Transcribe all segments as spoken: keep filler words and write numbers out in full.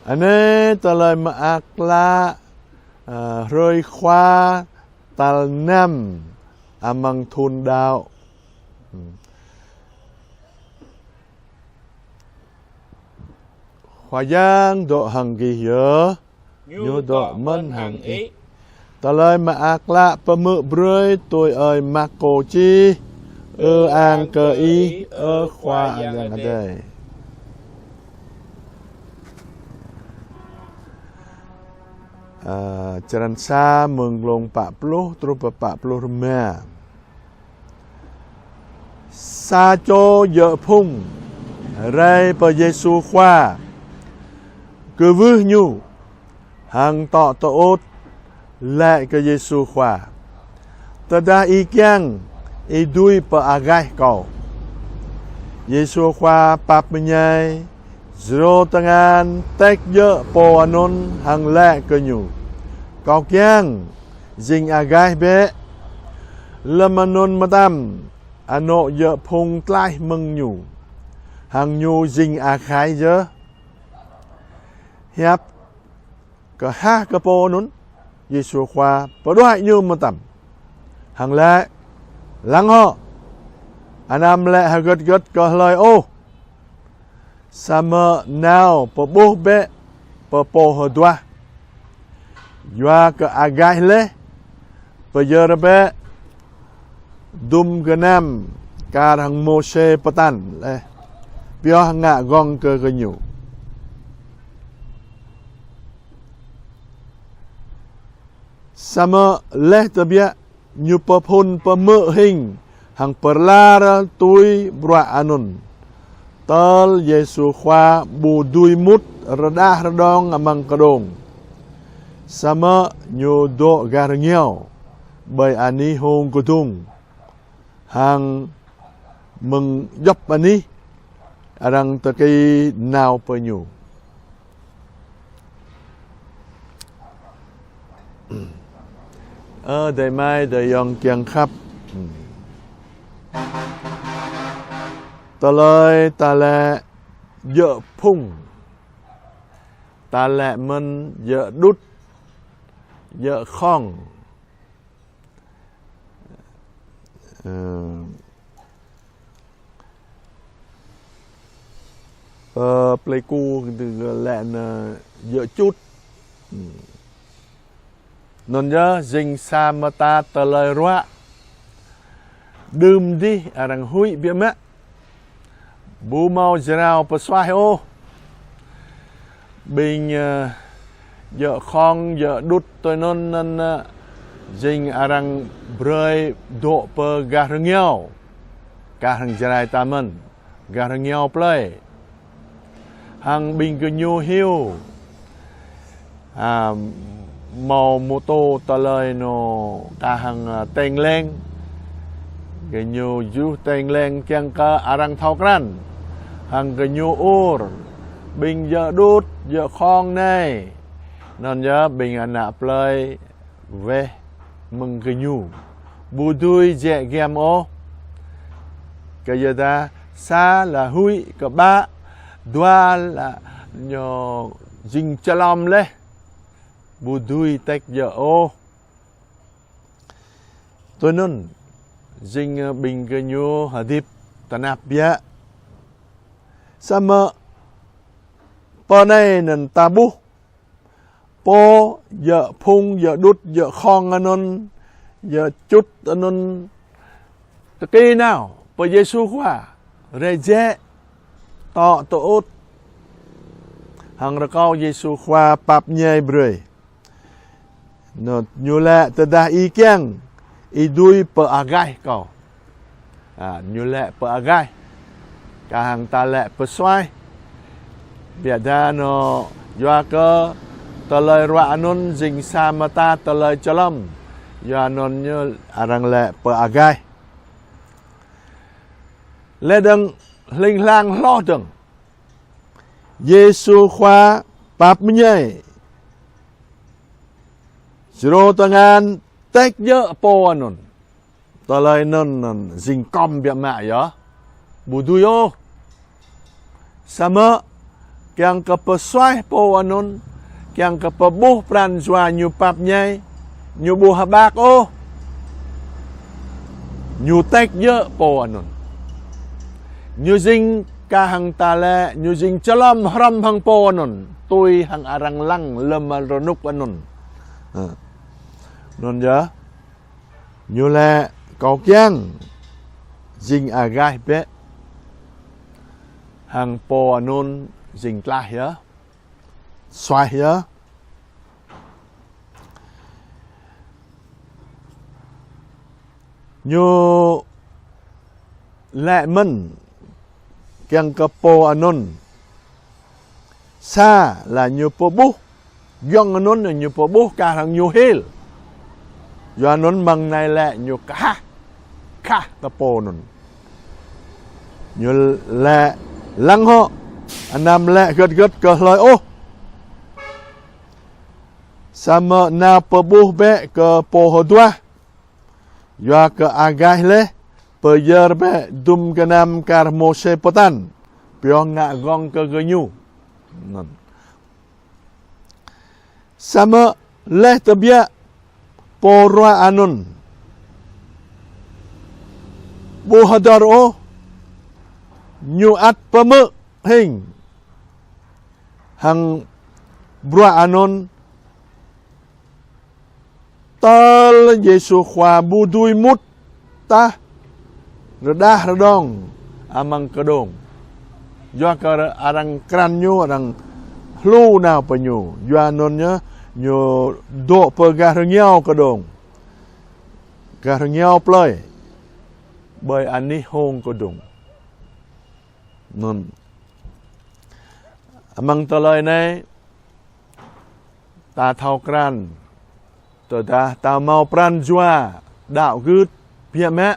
Anai tơlơi mơak klă, ơ, hrơi Khua tal năm amăng thun đăo. Khua Yang dŏ hăng gih yơh. Ñu dŏ mơ̆n hăng ih. Tơlơi mơak klă pơhmư̆ brơi tui ơi Markô čih. Ư ang kơ Ih, ơ Khua Yang Adai. Ơ, črăn sa mơ̆ng glông pă pluh truh pơ pă pluh rơma. Sa čô djơ̆ phung rai pơ Yêsu Khua, kwưh Ñu, hăng tŏ tơŭt laĭ kơ Yêsu Khua: Tơdah Ih kiăng, Ih dưi pơagaih kâo. Yêsu Khua pap mơñai, djru tơngan tĕk djơ̆ pô anŭn hăng laĭ kơ ñu: Kâo kiăng, jing agaih bĕ. Lơm anŭn mơtam, anŏ djơ̆ phung tlaih mơ̆ng ñu, hăng ñu jing agaih yơh. Hiăp kơhah kơ pô anŭn, Yêsu Khua pơđuaĭ ñu mơtam, hăng laĭ: Lăng hŏ, anăm laĭ hơgĕt hơgĕt kơ hlơi ôh, samơ̆ nao pơƀuh bĕ pơ pô hơduah, yua kơ agaih laih, pơyơr bĕ dŭm gơnam kar hăng Môsê pơtă laih, pioh ngă gơ̆ng kơ gơñu. Samơ̆ laih tơbiă, ñu pơphun pơhmư̆ hing hăng pơlar tui bruă anŭn, tơl Yêsu Khua ƀu dưi mŭt rơđah rơđông amăng kơđông, samơ̆ ñu dŏ gah rơngiao ƀơi anih hông kơdŭng, hăng mơ̆ng djŏp anih arăng tơki nao pơ ñu. Ơ adơi amai adơi ayŏng kiăng khăp. Tơlơi ta laĭ djơ̆ phung, ta laĭ mơ̆n djơ̆ đŭt, djơ̆ khŏng. Ơ, ơ, Pleiku kơ laĭ anŭn djơ̆ čut. Anŭn yơh jing sa mơta tơlơi ruă. Đưm dih arăng huĭ biă mă, ƀu hmâo jrao pơsuaih ôh. Ƀing, ơ, djơ̆ khŏng, djơ̆ đŭt tui anŭn anŭn, ơ, jing arăng brơi dŏ pơ gah rơngiao, gah rơngiao Jrai ta mơ̆n, gah rơngiao plơi. Hăng ƀing gơñu hyu, a, hmâo mô tô tơlơi anŭn kah hăng, a, teng leng. Gơñu juh teng leng kiăng kơ arăng thâo krăn. Hăng gơñu ur ƀing djơ̆ đŭt, djơ̆ khŏng anai. Anŭn yơh ƀing ană plơi weh mơ̆ng gơñu. Ƀu dưi jĕ giăm ôh. Kơ yua dah sa laĭ huĭ kơƀah, dua laĭ ñu jing čơlom laih. Ƀu dưi tĕk djơ̆ ôh. Tui anŭn, jing ƀing gơñu hơdip tơnap biă. Samơ̆ pơ anai anŭn ta ƀuh pô djơ̆ phung, djơ̆ đŭt, djơ̆ khŏng anŭn, djơ̆ čut anŭn tơki nao pơ Yêsu Khua, rai jĕ, tŏ tơŭt, hăng rơkâo Yêsu Khua pap ñai brơi. Anŭn ñu laĭ: Tơdah Ih kiăng, Ih dưi pơagaih kâo. A, ñu laĭ pơagaih. Kah hăng ta laĭ pơsuaih. Biă dah anŭn yua kơ tơlơi ruă anŭn jing sa mơta tơlơi čơlom. Yua anŭn ñu arăng laĭ pơagaih. Laih dơ̆ng hling hlang hloh dơ̆ng, Yêsu Khua pap mơñai, djru tơngan tĕk djơ̆ pô anŭn. Tơlơi anŭn anŭn jing kŏm biă mă yơh. Ƀu dưi ôh. Samơ̆ Kiăng kơ pơsuaih pô anŭn, kiăng kơ pơƀuh pran jua ñu pap ñai, ñu ƀu hơƀak ôh. Ñu tĕk djơ̆ pô anŭn. Ñu jing kah hăng ta lĕ, ñu jing čơlom hrŏm hăng pô anŭn, tui hăng arăng lăng lơ̆m rơnŭk anŭn. Hă. Anŭn yơh. Ñu lĕ kâo kiăng jing agaih bĕ. Hăng pô anŭn jing tlaih yơh. Suaih yơh. Ñu lĕ mơ̆n kiăng kơ pô anŭn. Sa lĕ ñu pơƀuh. Giŏng anŭn ñu pơƀuh kah hăng ñu hil. Yua anŭn mơ̆ng anai lĕ ñu khah. Khah kơ pô anŭn. Ñu lĕ lăng hŏ. Anăm lĕ gơ̆t gơ̆t kơ hlơi ôh. Samơ̆ nao pơƀuh bĕ kơ pô hơduah. Yua kơ agaih laih, pơyơr bĕ dŭm gơnam kar Môsê pơtăn, pioh ngă gơ̆ng kơ gơñu. Anŭn. Samơ̆ laih tơbiă pô ruă anŭn ƀu hơdơr ôh, ñu ăt pơhmư̆ hing hăng bruă anŭn tơl Yêsu Khua ƀu dưi mŭt tah rơđah rơđông amăng kơđông. Yua kơ arăng krăn ñu, arăng hlu nao pơ ñu. Yua anŭn ñu, ñu dŏ pơ gah rơngiao kơđông. Gah rơngiao plơi. Ƀơi anih hông kơđông. Anŭn. Amăng tơlơi anai, ta thâo krăn, tơdah ta hmâo pran jua đaŏ gưt biă mă,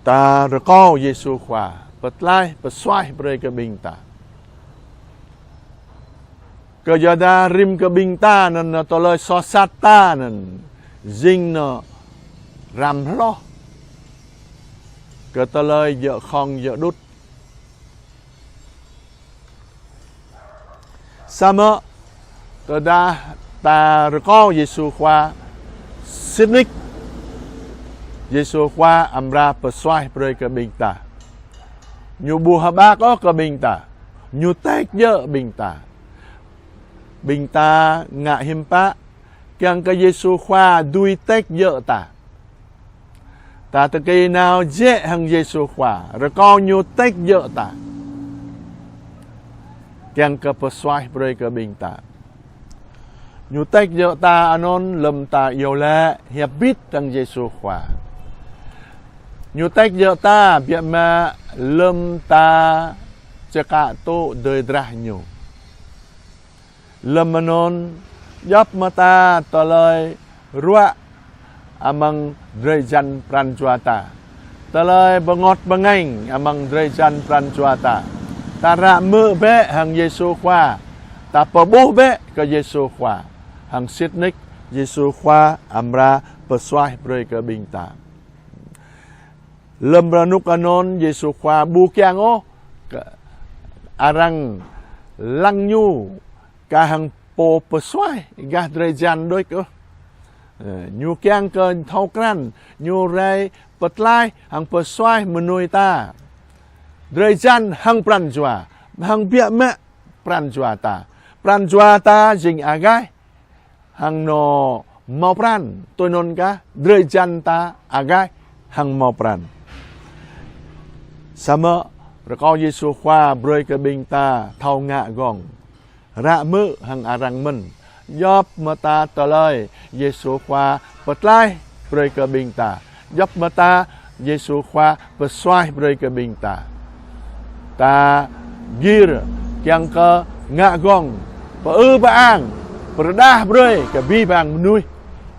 ta rơkâo Yêsu Khua pơtlaih, pơsuaih brơi kơ ƀing ta. Kơ yua dah rĭm kơ ƀing ta anŭn, tơlơi soh sat ta anŭn, jing nao răm hloh kơ tơlơi djơ̆ khŏng djơ̆ đŭt. Samơ̆ tơdah ta rơkâo Yêsu Khua sĭt nik, Yêsu Khua amra pơsuaih brơi kơ ƀing ta. Ñu ƀu hơƀak ôh kơ ƀing ta. Ñu tĕk djơ̆ ƀing ta. Ƀing ta ngă hiư̆m pă kiăng kơ Yêsu Khua dưi tĕk djơ̆ ta. Ta tơkui nao jĕ hăng Yêsu Khua, rơkâo ñu tĕk djơ̆ ta. Kiăng kơ pơsuaih brơi kơ ƀing ta. Ñu tĕk djơ̆ ta anŭn lơ̆m ta iâu laĭ hiăp bit hăng Yêsu Khua. Ñu tĕk djơ̆ ta biă mă lơ̆m ta čơkă tŭ dơi drah ñu. Lơ̆m anŭn, djŏp mơta tơlơi ruă amăng drơi jan pran jua ta. Tơlơi bơngot bơngañ amăng drơi jan pran jua ta. Ta ră hmư̆ bĕ hăng Yêsu Khua. Ta pơƀuh bĕ kơ Yêsu Khua. Hăng sĭt nik Yêsu Khua amra pơsuaih brơi kơ ƀing ta. Lơ̆m rơnŭk anŭn Yêsu Khua ƀu kiăng ôh kơ arăng lăng ñu kah hăng pô pơsuaih gah drơi jan đôč ôh. Ơ, ñu kiăng kơ thâo krăn, ñu rai pơtlaih hăng pơsuaih mơnuih ta. Drơi jan hăng pran jua, hăng biă mă pran jua ta. Pran jua ta jing agaih hăng nao hmâo pran, tui anŭn kah drơi jan ta agaih hăng hmâo pran. Samơ̆ rơkâo Yêsu Khua brơi kơ ƀing ta thâo ngă gơ̆ng. Ră hmư̆ hăng arăng mơ̆n. Djŏp mơta tơlơi Yêsu Khua pơtlaih brơi kơ ƀing ta. Djŏp mơta Yêsu Khua pơsuaih brơi kơ ƀing ta. Ta gir kiăng kơ ngă gơ̆ng, pơư pơang, pơrơđah brơi kơ abih bang mơnuih,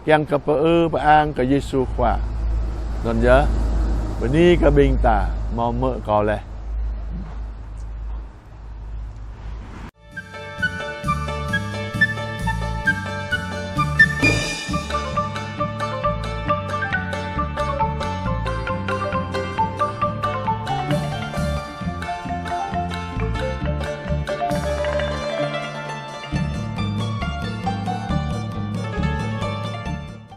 kiăng kơ pơư pơang kơ Yêsu Khua. Anŭn yơh, bơni kơ ƀing ta, hmâo hmư̆ kâo laih.